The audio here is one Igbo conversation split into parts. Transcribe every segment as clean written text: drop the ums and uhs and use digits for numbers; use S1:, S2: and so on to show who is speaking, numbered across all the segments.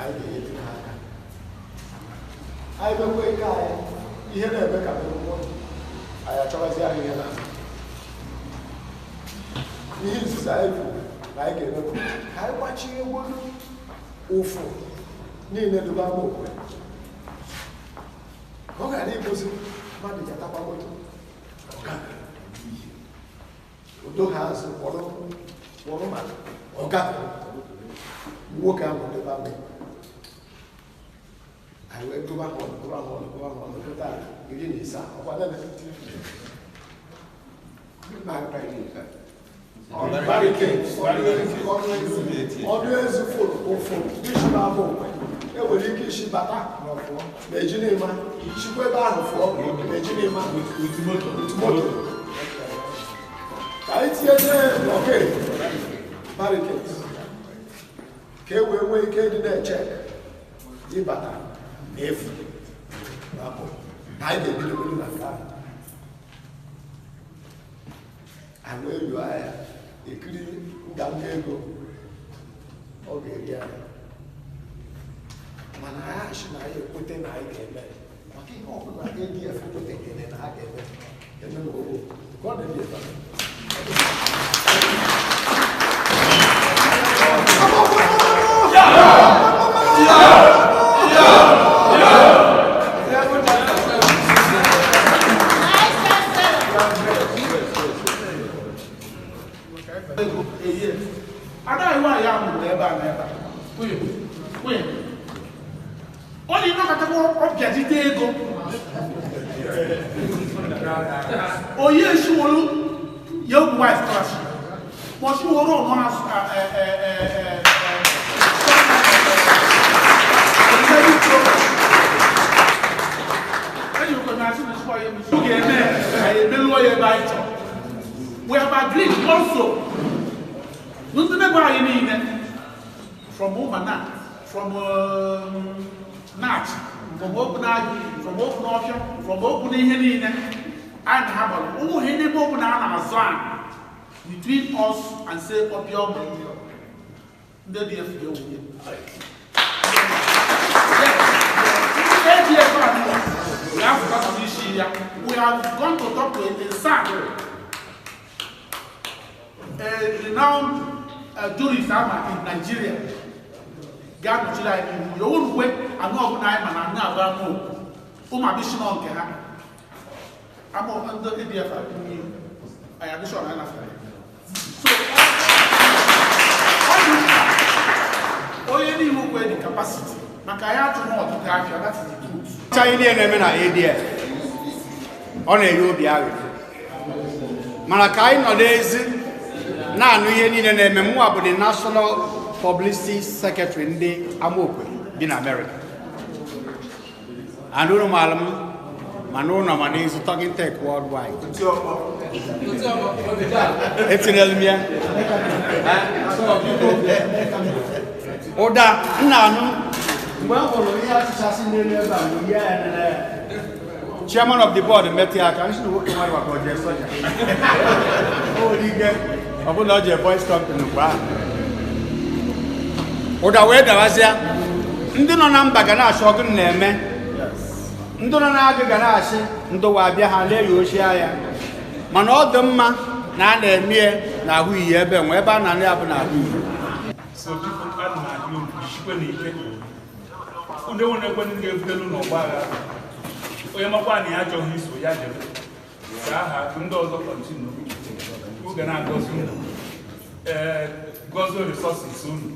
S1: Anyị ga-enyetụ ha aka. Anyị mekwa ike anyị, ihe na-eme ka mmụọ anyị achọwazi ahụ ihe na ihe izizi anyị kwuru na anyị ga-emepụ ka anyị gbachie egwolu ụfụ niile dobe Amokwe ka ọ ghara ịbụzi mmadụ ji atakwa moto udo ha azụ kpọrọ maka ọ gafere nwoke ahụ debe Amokwe. Anyị wee gụba ha ọnụ gụba ha ọnụ gụba ha ọnụ gụta 15 ọkwa nene ọnụ ezi fụrụ ụfụ isi na-abụ okwe enwere ike isi bata na ejinima chikwa ebe ahụ fụọ na ejinima moto ka anyị tinyezie blockade barricades ka e wee nwee ike ịdị na-eche ịbata na efu na anyị ga-ebidogoro na nke ahụ. Anyị wee yọọ ya ekiri nganga ego ọ ga-eri anyị, mana anyị achị na anyị ekwete na anyị ga-eme maka ihe ọbụla ADF kwetekere na ha ga-eme eme n'ogbo ka ọ na-ebi ebe.
S2: We have agreed also from Umana, from Nach, from Okunagi, from Okunofia, from Okunihine, and Habal. Between us and say Opium, the DF. We have gone to talk to a son, a renowned jurist in Nigeria. Your own way, I'm not I'm under ADF. I am sure I'm so, only the capacity. That is the truth.
S3: ADF. Ọ na-enye obi aghụghọ mana ka anyị nọ n'ezi na-anụ ihe niile na-eme. Mụnwa bụ the National Publicity Secretary ndị Amokwe bi na America. And unu maara m ma n'ụlọ ma n'ezi Talking Tech Worldwide. Etinyere m ya ụda m na-anụ mgbe m hụrụ ihe achịchasị n'elu ebe a mgbe ya nene chairman of the board metụ ya aka nsi na nwoke nwere maka oje soja o nwere ike ọ bụla o je boys company mgbe ahụ ụda wee dawazịa. Ndị nọ na mba ga na-achọ ọgụ na-eme, ndị nọ na-agụ ga na-achị ndụwa abịa ha lee ya ochie ya. Mana ọ dị mma na a na-eme ya na ahụ iyi ebe nwe ebe a na-anụ ya bụ na ahụ iyi.
S4: So biko ana m arịọ unu jikwe na ike unu enwere ekwe ndị ga-ebutelu n'ọgba aghara. Onye makwa na ya achọghị iso ya jebe ka aha ndị ọzọ kọntinu oge na-agọzi unu, ee gọzie resources unu.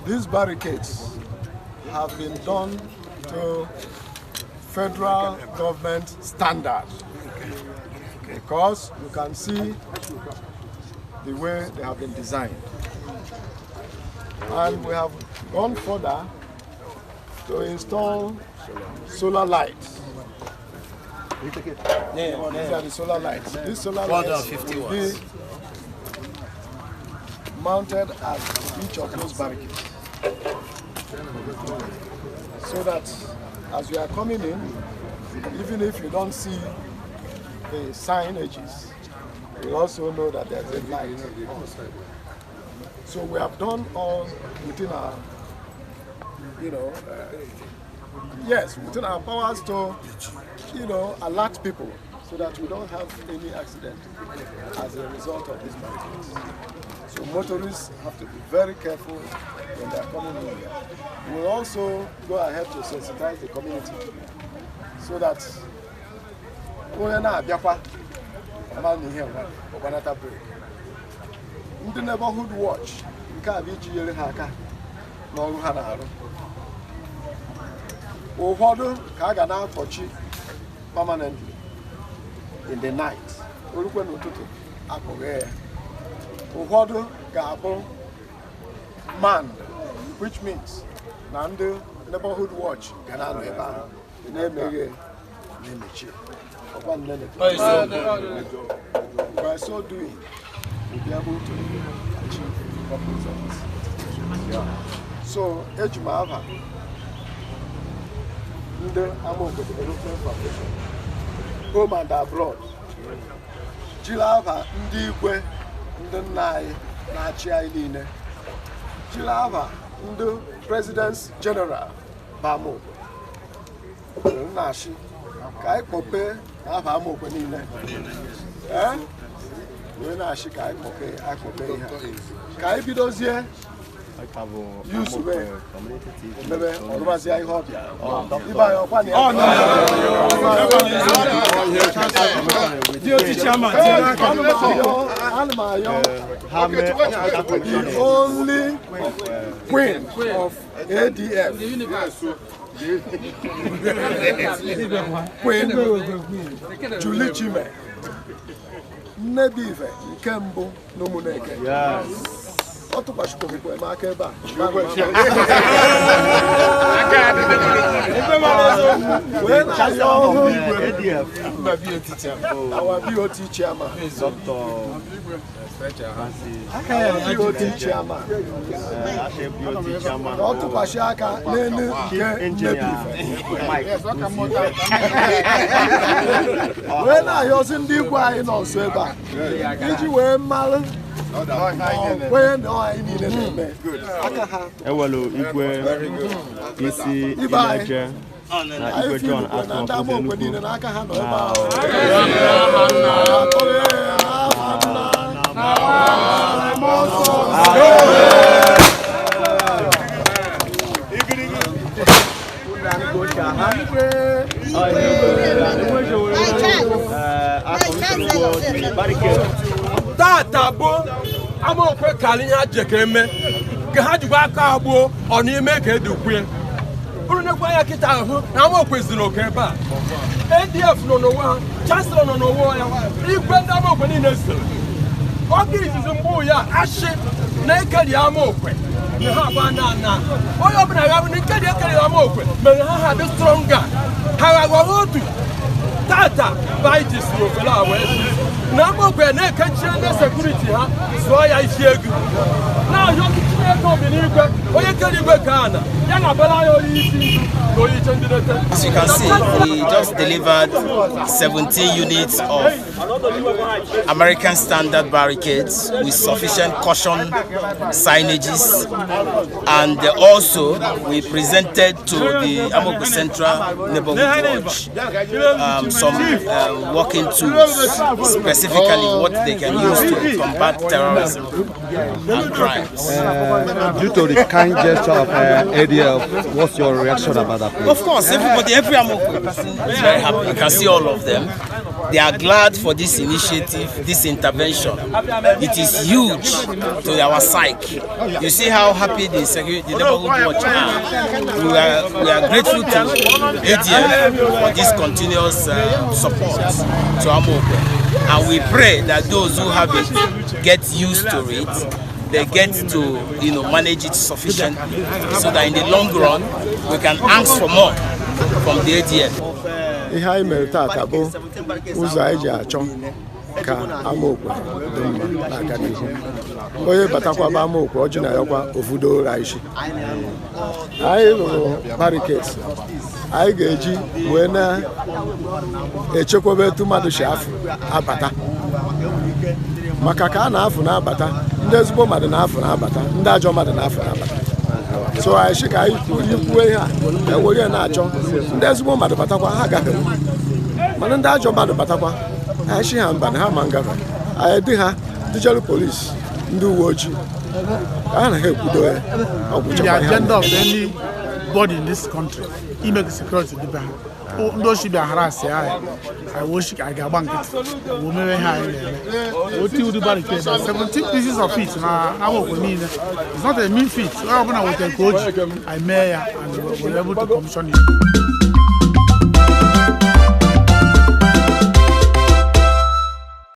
S1: These barricades have been done to federal government standard because you can see the way they have been designed. And we have gone further to install solar lights. These are the solar lights. These solar lights will be mounted at each of those barricades. So that as you are coming in, even if you don't see the signages, you'll also know that there's a light on. So we have done all within our, yes, within our powers to, alert people so that we don't have any accident as a result of these barricades. So motorists have to be very careful when they are coming in here. We'll also go ahead to sensitize the community so that onye na-abịakwa ọma na ihe nwa ọgbanata break. Ndị neighborhood watch nke a bụ iji nyere ha aka n'ọrụ ha na-arụ. Ụfọdụ ka a ga na-akpọchi permanently in the night, orukwe n'ụtụtụ akpọghee ya. Ụfọdụ ga-abụ manned, which means na ndị neighborhood watch ga na-anọ ebe ahụ na-emeghe na-emechi. Ọkwa nnene. By so doing, we'll be able to achieve the purpose of this. So, eji m ava ndị Amaokwe Development Foundation, home and abroad, jiri ava ndị igwe ndị nna anyị na-achị anyị niile, jiri ava ndị Presidents General bụ Amaokwe were na-achị ka anyị kpọpee n'afa Amaokwe niile, wee na-achị ka anyị kpọpee ihe a, ka anyị bidozie yusube emebe ọrụbazie ihe ọbịa ibe anyị ọkwa na ya. Ana m ayọ the only queen of ADF, Queen Julie Chime, Nnebife nke mbụ n'Ụmụneke. Ọ tụkwasịkwara m aka ebe a. Wee na-ayọ ọhụụ our BOT chairman, BOT chairman, ka ọ tụkwasị aka n'elu nke Nnebife. Wee na-ayọzi ndị igwe anyị nọ nso ebe a iji wee mara
S5: Ewelu igwe isi Ileje na igwe John Atọ Enugu na
S6: Tata bụ Amaokwe kara ihe ha ji ka eme ka ha jikwa aka agbuo ọ n'ime ka edokwe unu nekwa anya kịta ahụ na Amaokwe zuru oke ebe a. ADF nọ n'onwe ha, Chancellor nọ n'onwe ya, igwe ndị Amaokwe niile zuru oge izizi mgbe ya ashị na ekeri Amaokwe na ha agba na ana onye ọbụla ghabụ na nkeri ekeri Amaokwe mere ha ha dị stronga, ha ghọrọ otu. Tata bụ anyị ji siri ofele a wee na Amaokwe na-ekechie ndị sekuriti ha zụọ ya isi ego na-ayọ Chineke obi n'igwe onye kere igwe ka ana ya na abara ya onye isi na onye iche ndị nete.
S7: As you can see, we just delivered 17 units of American standard barricades with sufficient caution signages, and also we presented to the Amokwe Central Neighborhood Watch some working tools, specifically what they can use to combat terrorism and crimes.
S8: Due to the kind gesture of ADF, what's your reaction about that, please?
S7: Of course, everybody, every Amokwe person is very happy. You can see all of them. They are glad for this initiative, this intervention. It is huge to our psyche. You see how happy the security, the neighborhood watch are. We are grateful to ADF for this continuous support to Amokwe. And we pray that those who have it get used to it. They get to, manage it sufficiently so that in the long run we can ask for more from the ADF.
S1: Ihe anyị mere tata bụ ụzọ anyị ji achọ Ka Amaokwe dị mma na-aga n'ihu. Onye batakwaba Amaokwe, ọjị na yakwa ofudo ụra isi. Anyị rụrụ barricades anyị ga-eji wee na-echekwaba etu mmadụ si afụ abata, maka ka a na-afụ na-abata, ndị ezigbo mmadụ na-afụ na-abata, ndị ajọ mmadụ na-afụ na-abata. So anyị sị ka anyị kwuo ihe a ewere ya na-achọ ndị ezigbo mmadụ batakwa, ha gafere, mana ndị ajọ mmadụ batakwa, anyị sị ha mba, na ha ma ngafe. Anyị dị ha dịjeru polisi, ndị uwe ojii, ka ha na ha ekwudo ya. Ọ
S2: The
S1: gwụchakwa ihe ha.
S2: Agenda of any body in this country ime ka security dịbe ha. Ndị ochi bịa harass anyị, anyị wee shi ka anyị ga-agba nkịtị wee mewe ihe anyị na-eme. Otu ụdị barricade, 17 pieces of it na Amaokwe niile. It's not a mean feat. Onye ọbụla wetara nke o ji, anyị mee ya and we were able to commission it.